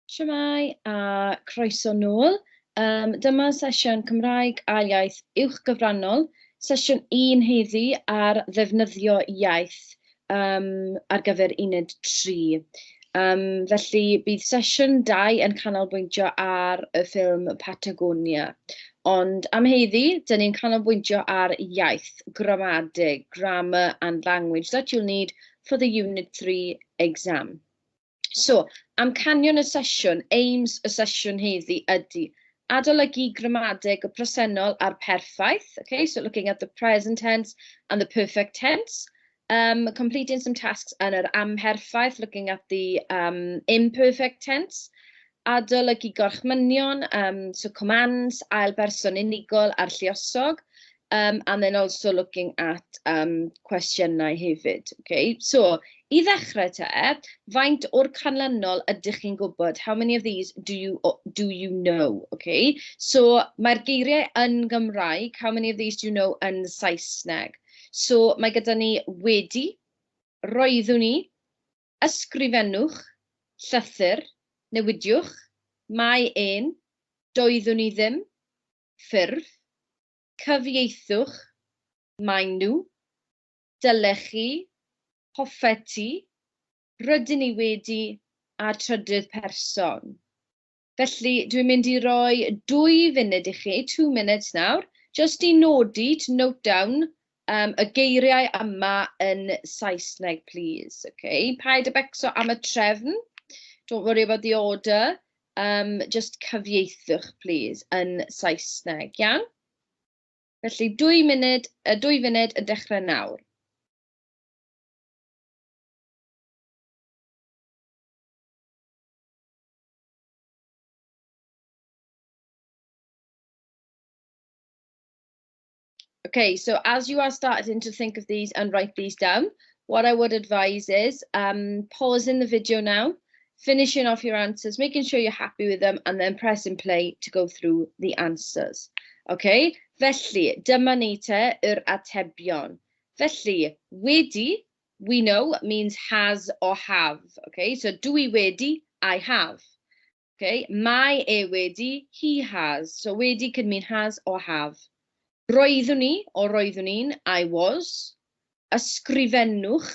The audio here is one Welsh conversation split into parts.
Shwmae a croeso nôl. Dyma sesiwn Cymraeg a Iaith Uwch Gyfrannol, sesiwn 1 heddi ar ddefnyddio iaith ar gyfer uned 3. Felly bydd sesiwn 2 yn canolbwyntio ar y ffilm Patagonia. Ond am heddi, dyn ni'n canolbwyntio ar iaith, gramadeg, grammar and language that you'll need for the Unit 3 exam. So, amcanion y sesiwn, aims y sesiwn heddi ydy adolygu gramadeg y presennol a'r perffaith, okay, so looking at the present tense and the perfect tense, completing some tasks yn yr amherffaith, looking at the imperfect tense, adolygu gorchmynion, so commands, ail berson unigol a'r lluosog, and then also looking at cwestiynau hefyd. Okay? So, i ddechrau te, faint o'r canlynol ydych chi'n gwybod? How many of these do you know? Okay? So, mae'r geiriau yn Gymraeg. How many of these do you know yn Saesneg? So, mae gyda ni wedi, roeddwn i, ysgrifennwch, llythyr, newidiwch, mae e'n, doeddwn i ddim, ffurf, cyfieithwch, maen nhw, dylech chi, hoffet ti, rydyn ni wedi, a trydydd person. Felly, dwi'n mynd i roi 2 funud i chi, 2 minutes nawr, just i nodi, to note down, y geiriau yma yn Saesneg, please. Okay? Paid â becso am y trefn. Don't worry about the order. Just cyfieithwch, please, yn Saesneg, iawn? Felly, 2 munud yn dechrau nawr. Okay, so as you are starting to think of these and write these down, what I would advise is pausing the video now, finishing off your answers, making sure you're happy with them, and then pressing play to go through the answers. Okay, felly, dyma ni te yr atebion. Felly, wedi, we know, means has or have. Okay, so dwi wedi, I have. Okay, mae e wedi, he has. So wedi can mean has or have. Roeddwn i, or roeddwn i'n, I was. Ysgrifennwch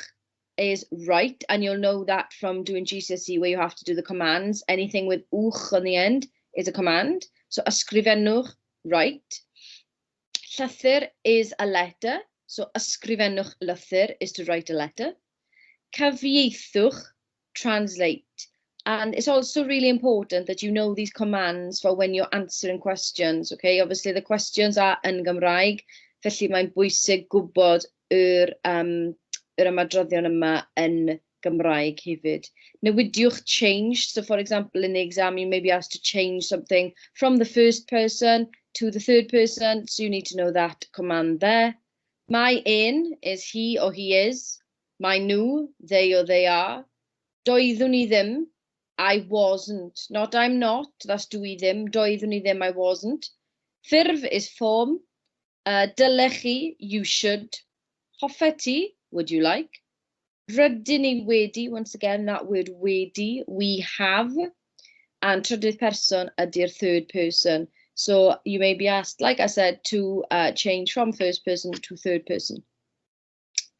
is write, and you'll know that from doing GCSE where you have to do the commands. Anything with wch on the end is a command. So ysgrifennwch, write. Llythyr is a letter. So ysgrifennwch lythyr is to write a letter. Cyfieithwch, translate. And it's also really important that you know these commands for when you're answering questions, okay? Obviously the questions are yn Gymraeg, felly mae'n bwysig gwybod yr ymadroddion yma yn Gymraeg hefyd. Newidiwch, change. So for example, in the exam, you may be asked to change something from the first person to the third person, so you need to know that command there. Mae e'n is he or he is. Maen nhw, they or they are. Doeddwn i ddim, I wasn't. Not I'm not, that's dwi ddim. Doeddwn i ddim, I wasn't. Ffurf is form. Dylech chi, you should. Hoffet ti, would you like? Rydyn ni wedi, once again, that word wedi, we have. And trydydd person ydy'r third person. So you may be asked, like I said, to change from first person to third person.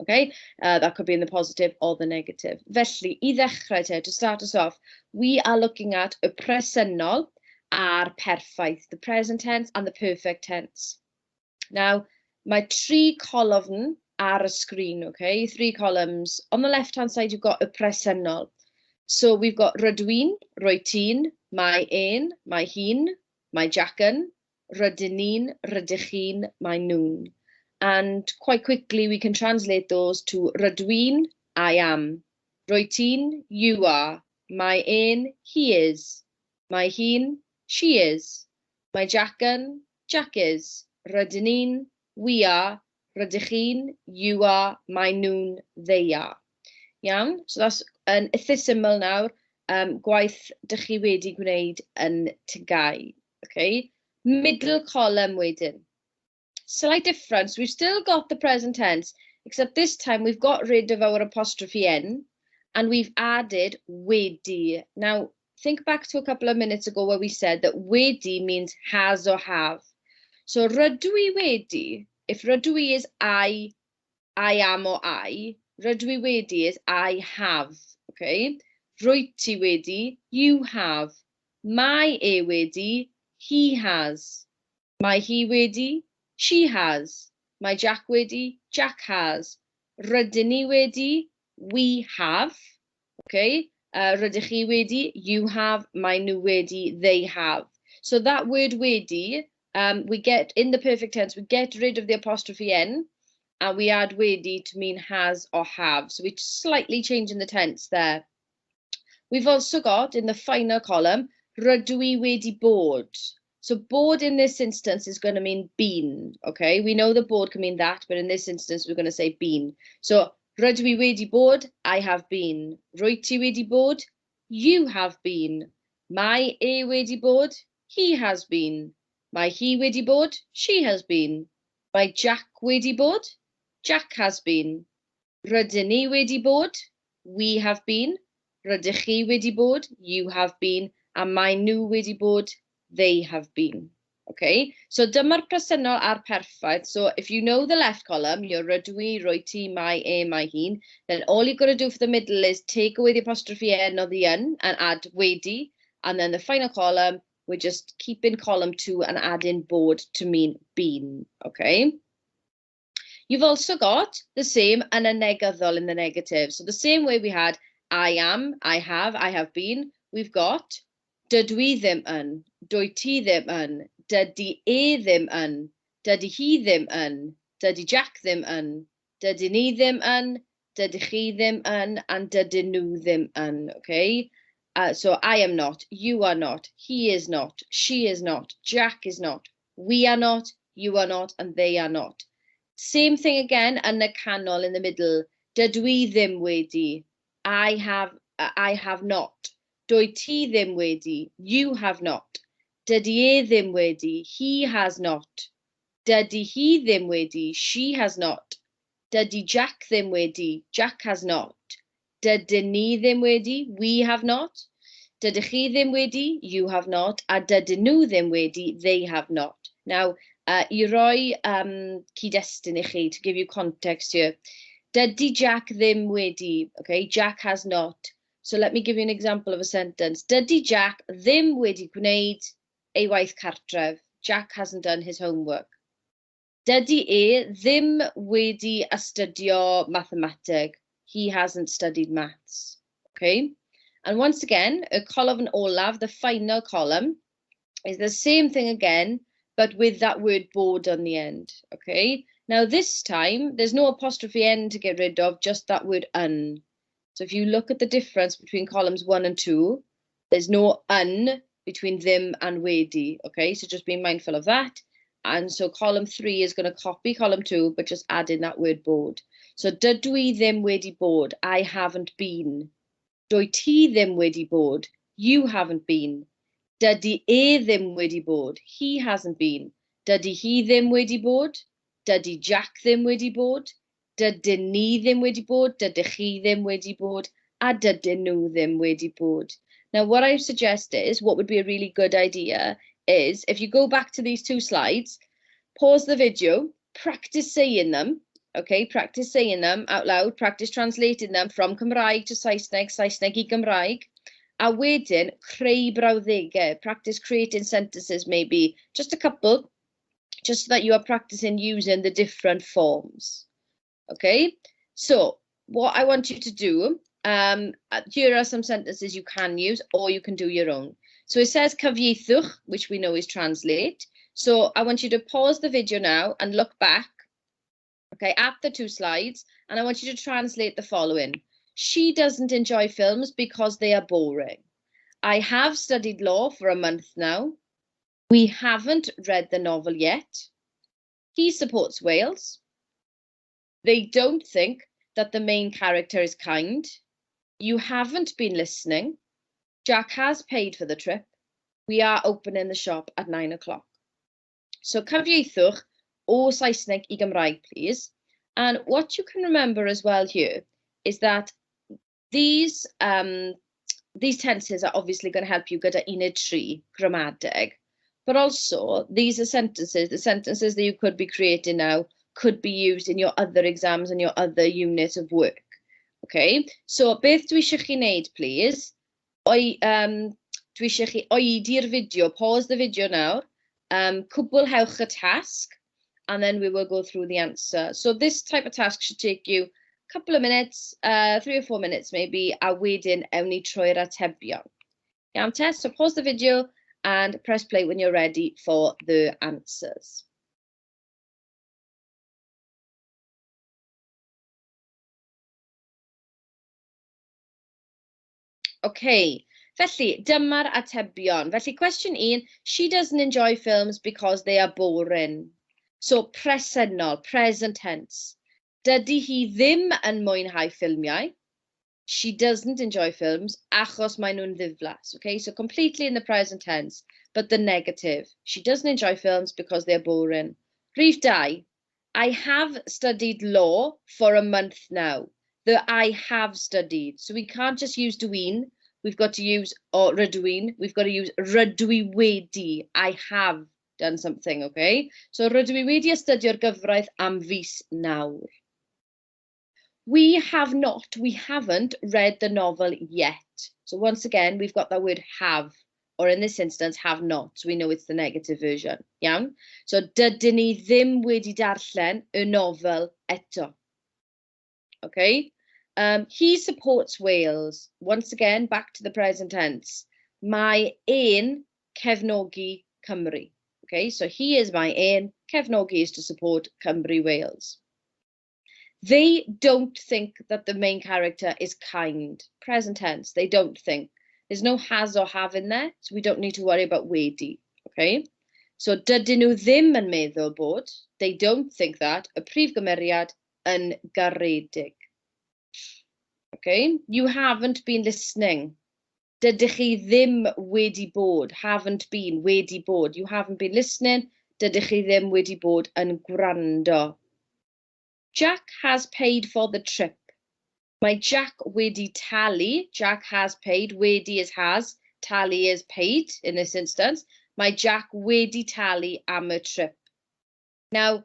Okay, that could be in the positive or the negative. Felly, i ddechrau te, to start us off, we are looking at y presennol a'r perffaith, the present tense and the perfect tense. Now, mae tri colofn ar y sgrin, okay? Three columns. On the left-hand side, you've got y presennol. So we've got rydw i'n, rwyt ti'n, mae e'n, mae hi'n, mae Jack yn, rydyn ni'n, rydych chi'n, mae nhw'n. And quite quickly, we can translate those to rydw i'n, I am. Rwyt ti'n, you are. Mae e'n, he is. Mae hi'n, she is. Mae Jack yn, Jack is. Rydyn ni'n, we are. Rydych chi'n, you are. Mae nhw'n, they are. Iawn? So that's yn eitha syml nawr, gwaith dych chi wedi gwneud yn TGAU. Okay? Middle column wedyn. Slight difference, we've still got the present tense, except this time we've got rid of our apostrophe N and we've added wedi. Now, Think back to a couple of minutes ago where we said that wedi means has or have. So rydw I wedi, if rydw I is I am or I, rydw I wedi is I have, okay? Rwyt ti wedi, you have. Mae e wedi, he has. Mae hi wedi, she has. Mae Jack wedi, Jack has. Rydyn ni wedi, we have. Okay? Rydych chi wedi, you have. Mae nhw wedi, they have. So that word wedi, we get in the perfect tense, we get rid of the apostrophe n and we add wedi to mean has or have. So we're slightly changing the tense there. We've also got in the final column, rydw I wedi bod. So bod in this instance is going to mean been, okay? We know the bod can mean that, but in this instance, we're going to say been. So rydw I wedi bod, I have been. Rwyt ti wedi bod, you have been. Mae e wedi bod, he has been. Mae hi wedi bod, she has been. Mae Jack wedi bod, Jack has been. Rydyn ni wedi bod, we have been. Rydych chi wedi bod, you have been. A mae nhw wedi bod, they have been. Okay, so dyma'r presennol a'r perffaith. So if you know the left column, your rydw I, rwyt ti, mae e, mae hi'n, then all you've got to do for the middle is take away the apostrophe n or the yn and add wedi. And then the final column, we're just keeping column two and adding bod to mean been, okay? You've also got the same yn y negyddol in the negative. So the same way we had I am, I have been, we've got dydw I ddim yn, dwyt ti ddim yn, dydy e ddim yn, dydy hi ddim yn, dydy Jack ddim yn, dydyn ni ddim yn, dydych chi ddim yn, and dydyn nhw ddim yn, okay? So I am not, you are not, he is not, she is not, Jack is not, we are not, you are not, and they are not. Same thing again yn y canol, in the middle. Dydw I ddim wedi. I have not. Dwyt ti ddim wedi. You have not. Dydy e ddim wedi. He has not. Dydy hi ddim wedi. She has not. Dydy Jack ddim wedi. Jack has not. Dydyn ni ddim wedi. We have not. Dydych chi ddim wedi. You have not. A dydyn nhw ddim wedi. They have not. Now, i roi cyd-destun i chi, to give you context here, dydy Jack ddim wedi, okay, Jack has not. So let me give you an example of a sentence. Dydy Jack ddim wedi gwneud ei waith cartref. Jack hasn't done his homework. Dydy e ddim wedi astudio mathemateg. He hasn't studied maths. Okay? And once again, y colofn olaf, the final column, is the same thing again, but with that word bod on the end. Okay? Now this time, there's no apostrophe n to get rid of, just that word yn. So if you look at the difference between columns 1 and 2, there's no yn between ddim and wedi. Okay, so just be mindful of that. And so column 3 is going to copy column 2, but just add in that word bod. So dydw I ddim wedi bod. I haven't been. Dwyt ti ddim wedi bod. You haven't been. Dydy e ddim wedi bod. He hasn't been. Dydy hi ddim wedi bod. Dydy Jack ddim wedi bod. Dydyn ni ddim wedi bod. Dydych chi ddim wedi bod. A dydyn nhw ddim wedi bod. Now, what I suggest is, what would be a really good idea is, if you go back to these two slides, pause the video, practice saying them, okay? Practice saying them out loud, practice translating them from Cymraeg to Saesneg, Saesneg i Gymraeg, a wedyn creu brawddegau, practice creating sentences maybe, just a couple, just so that you are practicing using the different forms. Okay, so what I want you to do, here are some sentences you can use or you can do your own. So it says cyfieithwch, which we know is translate. So I want you to pause the video now and look back, okay, at the two slides, and I want you to translate the following. She doesn't enjoy films because they are boring. I have studied law for a month now. We haven't read the novel yet. He supports Wales. They don't think that the main character is kind. You haven't been listening. Jack has paid for the trip. We are opening the shop at 9 o'clock. So cyfieithwch o Saesneg i Gymraeg, please. And what you can remember as well here is that these These tenses are obviously going to help you gyda uned 3, gramadeg. But also, these are sentences, the sentences that you could be creating now could be used in your other exams and your other units of work. Okay, so beth dwi eisiau chi wneud, please? Dwi eisiau chi oedi'r fideo, pause the video nawr, cwblhewch y tasg, and then we will go through the answer. So this type of task should take you a couple of minutes, 3 or 4 minutes maybe, a wedyn ewn ni trwy'r atebion. Iawn te, so pause the video and press play when you're ready for the answers. Okay, felly dyma'r atebion. Felly cwestiwn 1, she doesn't enjoy films because they are boring. So presennol, present tense. Dydy hi ddim yn mwynhau ffilmiau. She doesn't enjoy films achos maen nhw'n ddiflas. Okay, so completely in the present tense, but the negative. She doesn't enjoy films because they're boring. Rhif 2, I have studied law for a month now. The "I have studied". So we can't just use dwi'n, we've got to use, or rydw i'n, we've got to use rydw I wedi. I have done something, okay? So rydw I wedi astudio'r gyfraith am fis nawr. We have not, we haven't read the novel yet. So once again, we've got that word "have", or in this instance, "have not". So we know it's the negative version. Iawn? So dydyn ni ddim wedi darllen y nofel eto. Okay? He supports Wales. Once again, back to the present tense. Mae e'n cefnogi Cymru. Okay, so he is mae e'n, cefnogi is to support Cymru, Wales. They don't think that the main character is kind. Present tense, they don't think. There's no "has" or "have" in there, so we don't need to worry about wedi. Okay? So dydyn nhw ddim yn meddwl bod, they don't think that, y prif gymeriad yn garedig. Okay? You haven't been listening. Dydych chi ddim wedi bod, haven't been, wedi bod. You haven't been listening. Dydych chi ddim wedi bod yn gwrando. Jack has paid for the trip. Mae Jack wedi talu. Jack has paid. Wedi is has. Talu is paid in this instance. Mae Jack wedi talu am y trip. Now,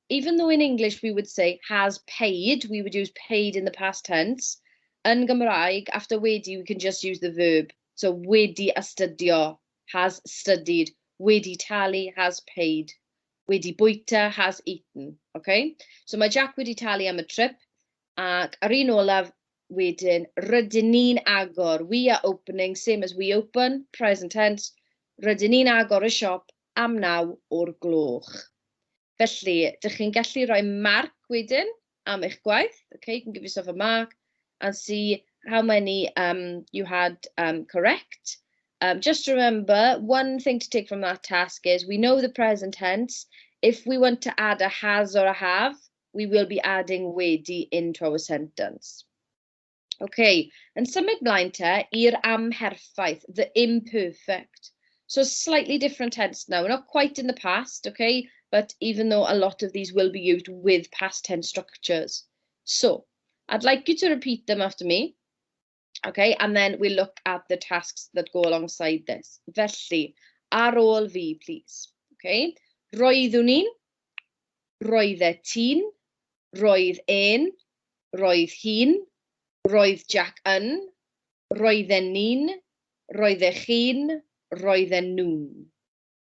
even though in English we would say "has paid", we would use "paid" in the past tense. Yn Gymraeg, after wedi, we can just use the verb. So wedi astudio, has studied. Wedi talu, has paid. Wedi bwyta, has eaten. Okay? So mae Jack wedi talu am y trip. Ac ar un olaf wedyn, rydyn ni'n agor. We are opening, same as we open, present tense. Rydyn ni'n agor y siop am 9 o'r gloch. Felly, dych chi'n gallu rhoi marc wedyn am eich gwaith. Okay, you can give yourself a mark and see how many you had correct. Just remember, one thing to take from that task is we know the present tense. If we want to add a "has" or a "have", we will be adding wedi into our sentence. Okay, yn symud mlaen te i'r amherffaith, the imperfect. So slightly different tense now. We're not quite in the past, okay? But even though a lot of these will be used with past tense structures. So I'd like you to repeat them after me. Okay, and then we'll look at the tasks that go alongside this. Felly, ar ôl fi, please. Okay, roeddwn i'n, roeddet ti'n, roedd e'n, roedd hi'n, roedd Jack yn, roedden ni'n, roeddech chi'n, roedden nhw'n.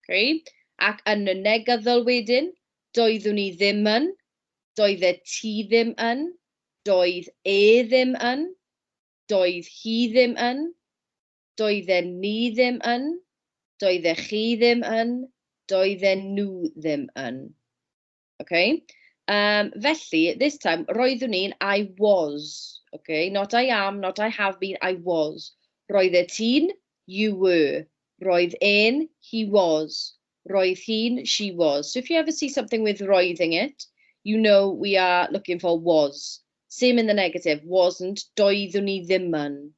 Okay? Ac yn y negyddol wedyn, doeddwn i ddim yn, doeddet ti ddim yn, doedd e ddim yn, doedd hi ddim yn, doedden ni ddim yn, doeddech chi ddim yn, doedden nhw ddim yn. Okay? Felly, this time, roeddwn i'n, I was. Okay? Not I am, not I have been, I was. Roeddet ti'n, you were. Roedd e'n, he was. Roedd hi'n, she was. So if you ever see something with roedd in it, you know we are looking for was. Same in the negative, wasn't, doeddwn i ddim yn.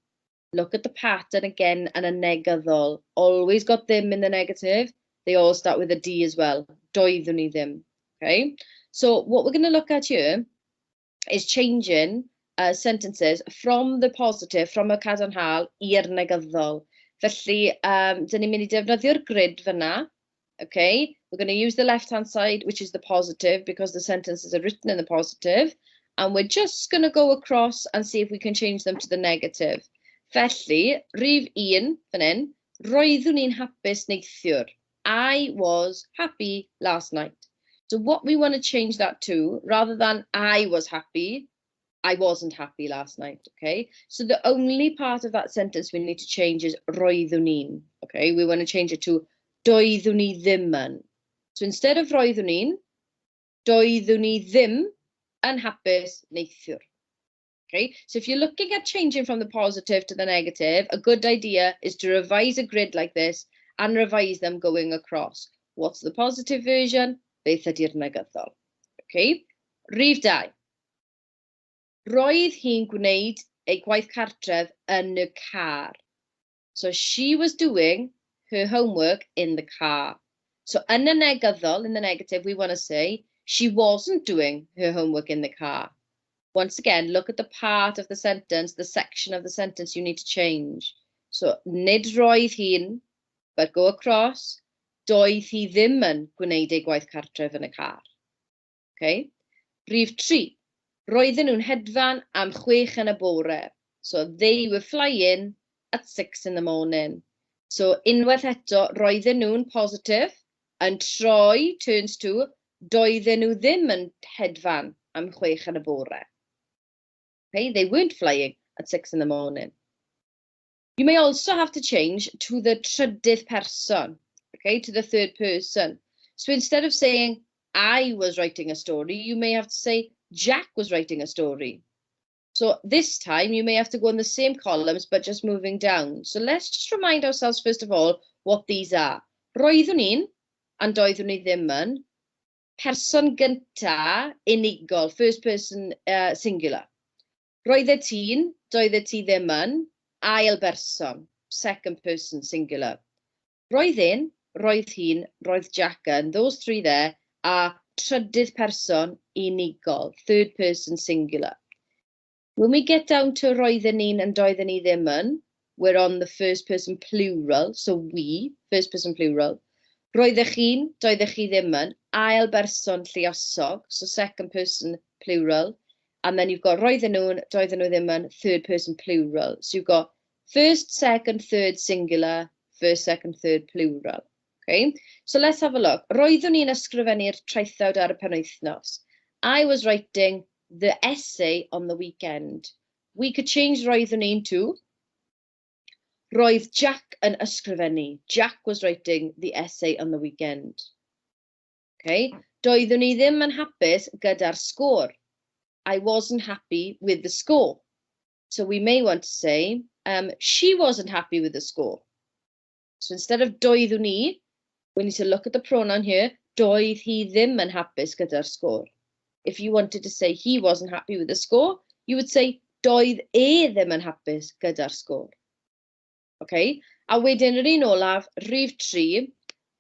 Look at the pattern again yn y negyddol. Always got ddim in the negative. They all start with a D as well. Doeddwn i ddim. Okay. So what we're going to look at here is changing sentences from the positive, from y cadarnhaol i'r negyddol. Felly, dyn ni'n mynd i defnyddio'r grid fyna. Okay, we're going to use the left-hand side, which is the positive, because the sentences are written in the positive. And we're just going to go across and see if we can change them to the negative. Felly, rhif 1 fan hyn, roeddwn i'n hapus neithiwr. I was happy last night. So what we want to change that to, rather than "I was happy", "I wasn't happy last night", okay? So the only part of that sentence we need to change is roeddwn i'n, okay? We want to change it to doeddwn i ddim yn. So instead of roeddwn i'n, doeddwn i ddim yn hapus neithiwr. Okay, so if you're looking at changing from the positive to the negative, a good idea is to revise a grid like this and revise them going across. What's the positive version? Beth ydy'r negyddol? Okay, rhif 2. Roedd hi'n gwneud ei gwaith cartref yn y car. So she was doing her homework in the car. So yn y negyddol, in the negative, we want to say she wasn't doing her homework in the car. Once again, look at the part of the sentence, the section of the sentence you need to change. So nid roedd hi'n, but go across, doedd hi ddim yn gwneud ei gwaith cartref yn y car. Okay? Rhif 3. Roedden nhw'n hedfan am 6 yn y bore. So they were flying at 6 in the morning. So unwaith eto, roedden nhw'n positive, yn troi, turns to, doedden nhw ddim yn hedfan am 6 yn y bore. Okay, they weren't flying at 6 in the morning. You may also have to change to the trydydd person, okay, to the third person. So instead of saying, "I was writing a story", you may have to say, "Jack was writing a story". So this time you may have to go in the same columns, but just moving down. So let's just remind ourselves, first of all, what these are. Roeddwn i'n, and doeddwn i ddim yn, person gynta unigol, first person singular. Roeddet ti'n, doeddet ti ddim yn, ail berson, second person singular. Roedd e'n, roedd hi'n, roedd Jack yn, those three there are trydydd person unigol, third person singular. When we get down to roedden ni'n and doedden ni ddim yn, we're on the first person plural, so we, first person plural. Roeddech chi'n, doeddech chi ddim yn, ail berson lluosog, so second person plural. And then you've got roedden nhw'n, doedden nhw ddim yn, third person plural. So you've got first, second, third singular, first, second, third plural. Okay, so let's have a look. Roeddwn i'n ysgrifennu'r traethawd ar y penwythnos. I was writing the essay on the weekend. We could change roeddwn i'n to roedd Jack yn ysgrifennu. Jack was writing the essay on the weekend. Okay. Doeddwn i ddim yn hapus gyda'r sgôr. I wasn't happy with the score. So we may want to say, she wasn't happy with the score. So instead of doeddwn i, we need to look at the pronoun here. Doedd hi ddim yn hapus gyda'r sgôr. If you wanted to say he wasn't happy with the score, you would say doedd e ddim yn hapus gyda'r sgôr. Okay? A wedyn yr un olaf, rhif 3,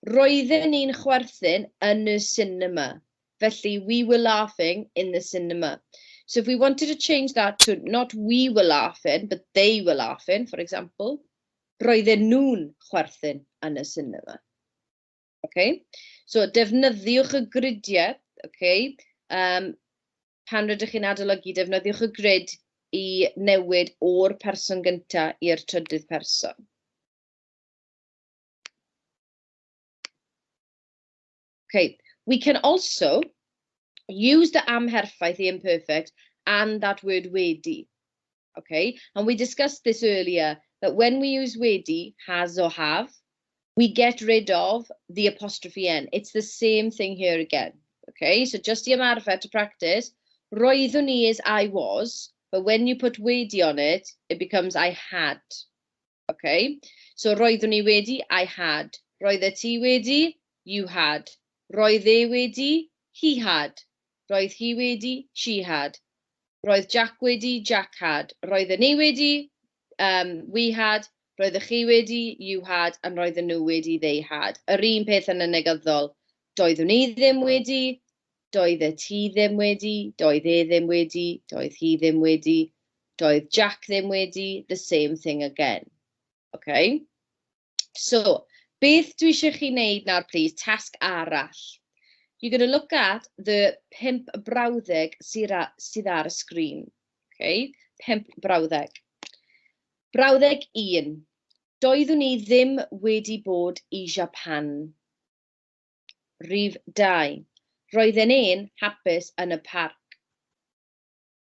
roedden ni'n chwerthin yn y cinema. Felly, we were laughing in the cinema. So if we wanted to change that to not "we were laughing", but "they were laughing", for example, roedden nhw'n chwerthin yn y cinema. Okay? So defnyddiwch y gridiau, okay? Pan rydych chi'n adolygu, defnyddiwch y grid i newid o'r person gyntaf i'r trydydd person. Okay, we can also use the amherffaith, the imperfect, and that word wedi. Okay, and we discussed this earlier, that when we use wedi, has or have, we get rid of the apostrophe n. It's the same thing here again. Okay, so just i ymarfer, to practice, roeddwn i is I was, but when you put wedi on it, it becomes I had. Okay, so roeddwn i wedi, I had. Roeddet ti wedi, you had. Roedd e wedi, he had. Roedd hi wedi, she had. Roedd Jack wedi, Jack had. Roedden ni wedi, we had. Roeddech chi wedi, you had, and roedden nhw wedi, they had. Yr un peth yn y negyddol. Doeddwn i ddim wedi, Doeddet ti ddim wedi, doedd e ddim wedi, doedd hi ddim wedi, doedd Jack ddim wedi, the same thing again. Okay? So, beth dwi eisiau chi wneud nawr, please, tasg arall. You're going to look at the pump brawddeg sydd ar y sgrin. Okay? Pump brawddeg. Brawddeg 1. Doeddwn i ddim wedi bod i Japan. Rhif 2. Roedden e'n hapus yn y parc.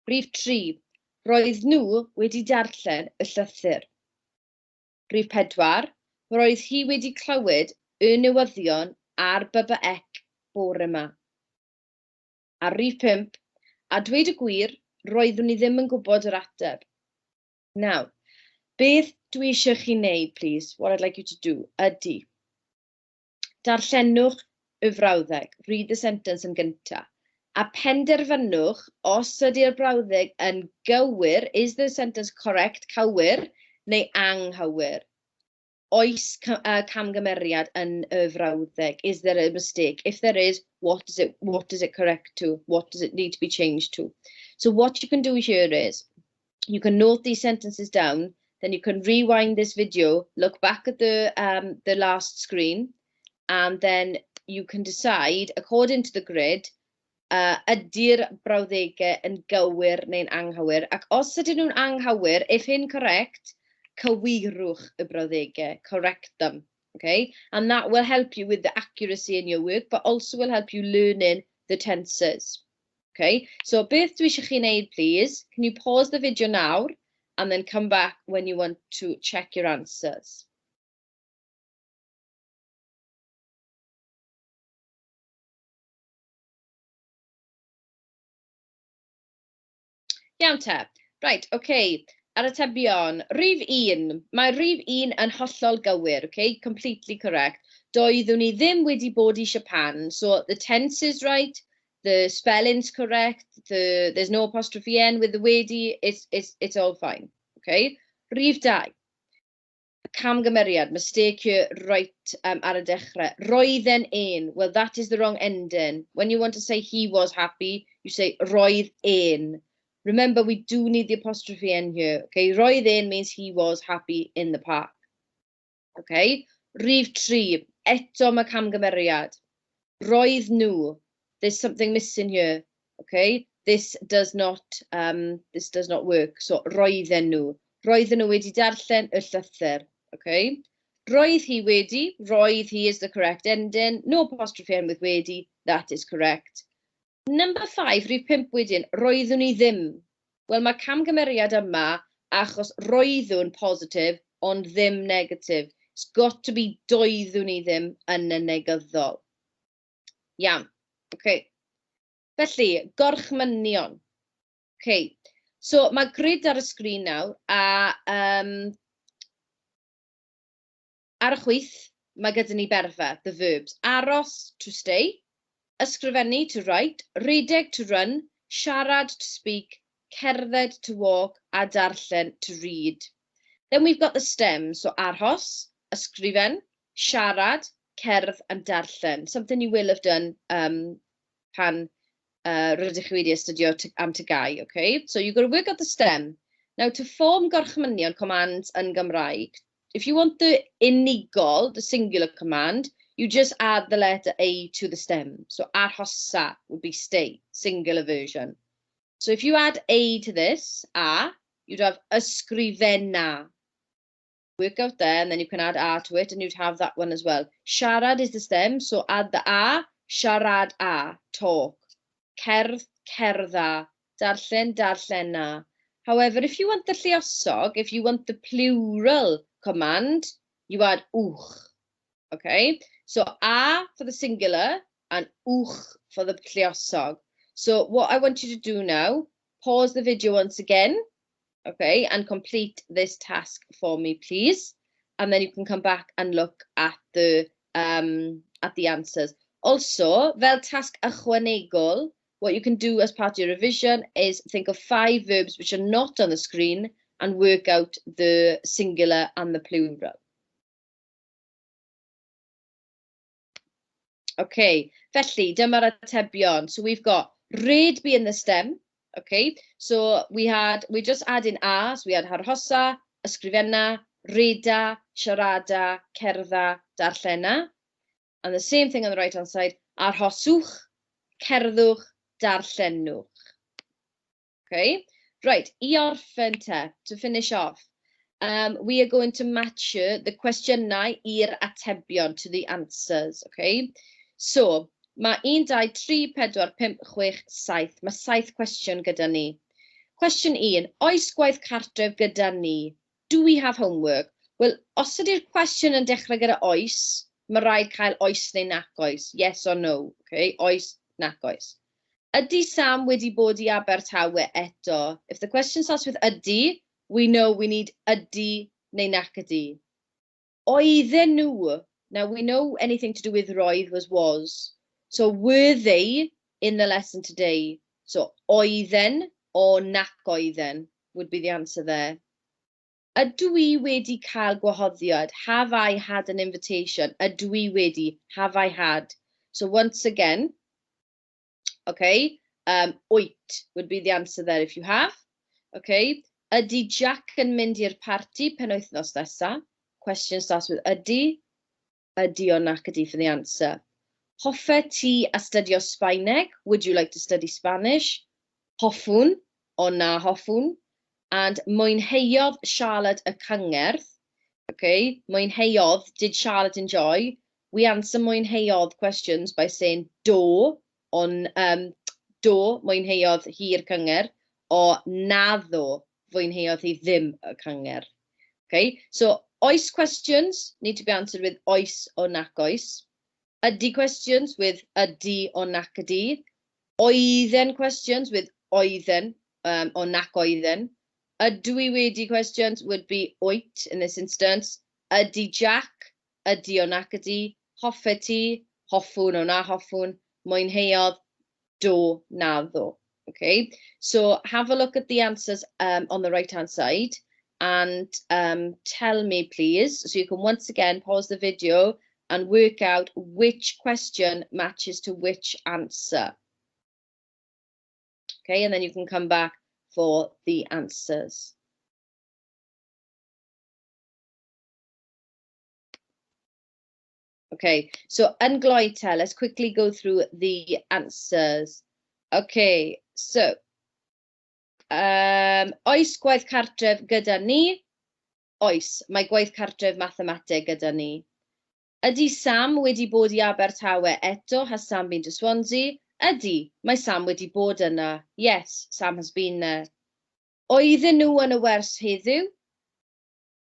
Rhif 3. Roedd nhw wedi darllen y llythyr. Rhif 4. Roedd hi wedi clywed y newyddion ar BBEC bore 'ma. A rhif 5, a dweud y gwir, roeddwn i ddim yn gwybod yr ateb. Nawr, beth dwi eisiau chi wneud, please, what I'd like you to do, ydy darllenwch y frawddeg, read the sentence yn gyntaf, a penderfynwch os ydy'r brawddeg yn gywir, is the sentence correct, cywir, neu anghywir. Oes camgymeriad yn y frawddeg? Is there a mistake? If there is, what does it correct to? What does it need to be changed to? So what you can do here is, you can note these sentences down, then you can rewind this video, look back at the last screen, and then you can decide, according to the grid, ydy'r brawddegau yn gywir neu'n anghywir. Ac os ydyn nhw'n anghywir, if incorrect, cywirwch y brawddegau, correct them. Okay? And that will help you with the accuracy in your work, but also will help you learning the tenses. Okay, so beth dwi eisiau chi wneud, please, can you pause the video now and then come back when you want to check your answers? Iawn te. Right, okay. Ar atebion, rhif 1. Mae rhif 1 yn hollol gywir, okay? Completely correct. Doeddwn i ddim wedi bod i Japan. So the tense is right, the spelling's correct, there's no apostrophe N with the wedi, it's all fine, okay? Rhif 2. Camgymeriad, mistake here right ar y dechrau. Roedden e'n. Well, that is the wrong ending. When you want to say he was happy, you say roedd e'n. Remember, we do need the apostrophe N here. Okay, roedd e'n means he was happy in the park. Okay, rhif 3. Eto mae camgymeriad. Roedd nhw. There's something missing here. Okay, this does not work. So roedden nhw. Roedden nhw wedi darllen y llythyr. Okay. Roedd hi wedi, roedd hi is the correct ending. No apostrophe N with wedi, that is correct. Number 5, rhif 5 wedyn, roeddwn i ddim. Wel, mae camgymeriad yma achos roeddwn positive, ond ddim negative. It's got to be doeddwn i ddim yn y negyddol. Iawn, okay. Felly, gorchmynion. Okay. So, mae grid ar y sgrin nawr, a ar y chwith, mae gyda ni berfau, the verbs. Aros, to stay, ysgrifennu, to write, rhedeg, to run, siarad, to speak, cerdded, to walk, a darllen, to read. Then we've got the stems, so aros, ysgrifen, siarad, cerdd, and darllen. Something you will have done pan rydych chi wedi astudio am TGAU, okay? So you've got to work out the stem. Now, to form gorchmynion commands yn Gymraeg, if you want the unigol, the singular command, you just add the letter A to the stem. So arhosa would be stay, singular version. So if you add A to this, A, you'd have ysgrifenna. Work out there, and then you can add A to it, and you'd have that one as well. Siarad is the stem, so add the A, siarad a, talk. Cerdd, cerdda. Darllen, darllena. However, if you want the lluosog, if you want the plural command, you add wch. Okay, so A for the singular and wch for the lluosog. So what I want you to do now, pause the video once again, okay, and complete this task for me, please. And then you can come back and look at the answers. Also, fel tasg ychwanegol, what you can do as part of your revision is think of 5 verbs which are not on the screen and work out the singular and the plural. Okay, felly dyma'r atebion. So we've got red being the stem. Okay, so we just add in a, so we had arhosa, ysgrifenna, reda, siarada, cerdda, darllena. And the same thing on the right hand side, arhoswch, cerddwch, darllenwch. Okay, right, i orffen te, to finish off, we are going to match the cwestiynau i'r atebion, to the answers, okay? So, mae 1, 2, 3, 4, 5, 6, 7. Mae saith cwestiwn gyda ni. Cwestiwn 1, oes gwaith cartref gyda ni? Do we have homework? Wel, os ydy'r cwestiwn yn dechrau gyda oes, mae rhaid cael oes neu nac oes. Yes or no, okay? Oes, nac oes. Ydy Sam wedi bod i Abertawe eto? If the question starts with ydy, we know we need ydy neu nac ydy. Oedden nhw. Now we know anything to do with roedd was. So were they in the lesson today? So oedden or nac oedden would be the answer there. Ydw i wedi cael gwahoddiad? Have I had an invitation? Ydw i wedi? Have I had? So once again, okay, wyt would be the answer there if you have. Okay, ydy Jack yn mynd i'r parti penwythnos nesa? Question starts with ydy. Ydy or nac ydy for the answer. Hoffet ti astudio Sbaeneg? Would you like to study Spanish? Hoffwn or na hoffwn? And mwynheuodd Charlotte y cyngerdd. Okay, mwynheuodd, did Charlotte enjoy? We answer mwynheuodd questions by saying do, on do, mwynheuodd hi'r cyngerdd, or naddo, fwynheuodd hi ddim y cyngerdd. Okay, so oes questions need to be answered with oes or nac oes. Ydy questions with ydy or nac ydy. Oedden questions with oedden or nac oedden. Ydw i wedi questions would be wyt in this instance. Ydy Jack, ydy or nac ydy. Hoffet ti, hoffwn or na hoffwn. Mwynheuodd, do, naddo. Okay, so have a look at the answers on the right hand side and tell me, please, so you can once again pause the video and work out which question matches to which answer. Okay, and then you can come back for the answers. Okay, so yn gloi te, let's quickly go through the answers. Okay, so, oes gwaith cartref gyda ni? Oes, mae gwaith cartref mathemateg gyda ni. Ydy Sam wedi bod i Abertawe eto? Has Sam been to Swansea? Ydy, mae Sam wedi bod yna. Yes, Sam has been there. Oedden nhw yn y wers heddiw?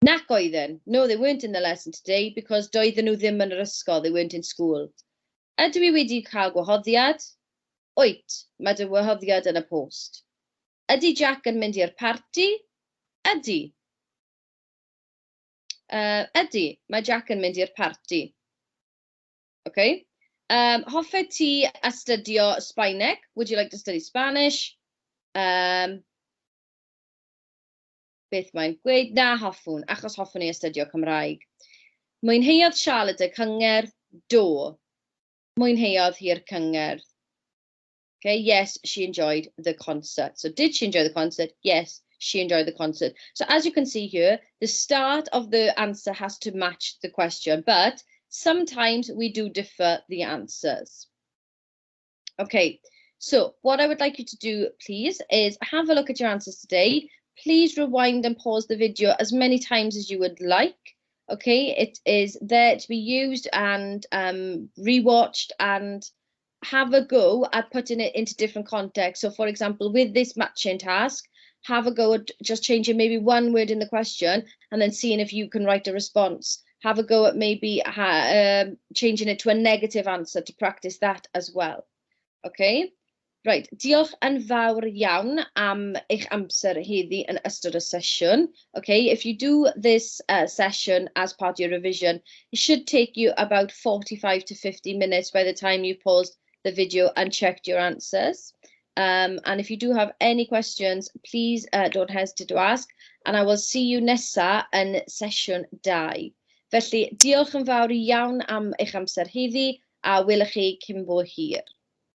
Nac oedden. No, they weren't in the lesson today because doedden nhw ddim yn yr ysgol. They weren't in school. Ydw i wedi cael gwahoddiad? Wyt, mae dy wahoddiad yn y post. Ydy Jack yn mynd i'r parti? Ydy. Ydy, mae Jack yn mynd i'r parti. Okay. Hoffet ti astudio Sbaeneg? Would you like to study Spanish? Beth mae'n gweud? Na hoffwn, achos hoffwn i astudio Cymraeg. Mwynheuodd Charlotte y cyngerdd? Do. Mwynheuodd hi'r cyngerdd. Okay, yes, she enjoyed the concert. So did she enjoy the concert? Yes, she enjoyed the concert. So as you can see here, the start of the answer has to match the question, but sometimes we do differ the answers. Okay, so what I would like you to do, please, is have a look at your answers today. Please rewind and pause the video as many times as you would like. Okay, it is there to be used and rewatched, and have a go at putting it into different contexts. So for example, with this matching task, have a go at just changing maybe one word in the question and then seeing if you can write a response. Have a go at maybe changing it to a negative answer to practice that as well. Okay, right, diolch yn fawr iawn am eich amser heddi yn ystod y sesiwn. Okay, if you do this session as part of your revision, it should take you about 45 to 50 minutes by the time you've paused the video and checked your answers. And if you do have any questions, please don't hesitate to ask. And I will see you nesa yn sesiwn 2. Felly, diolch yn fawr iawn am eich amser heddi, A welwch chi cyn bo hir.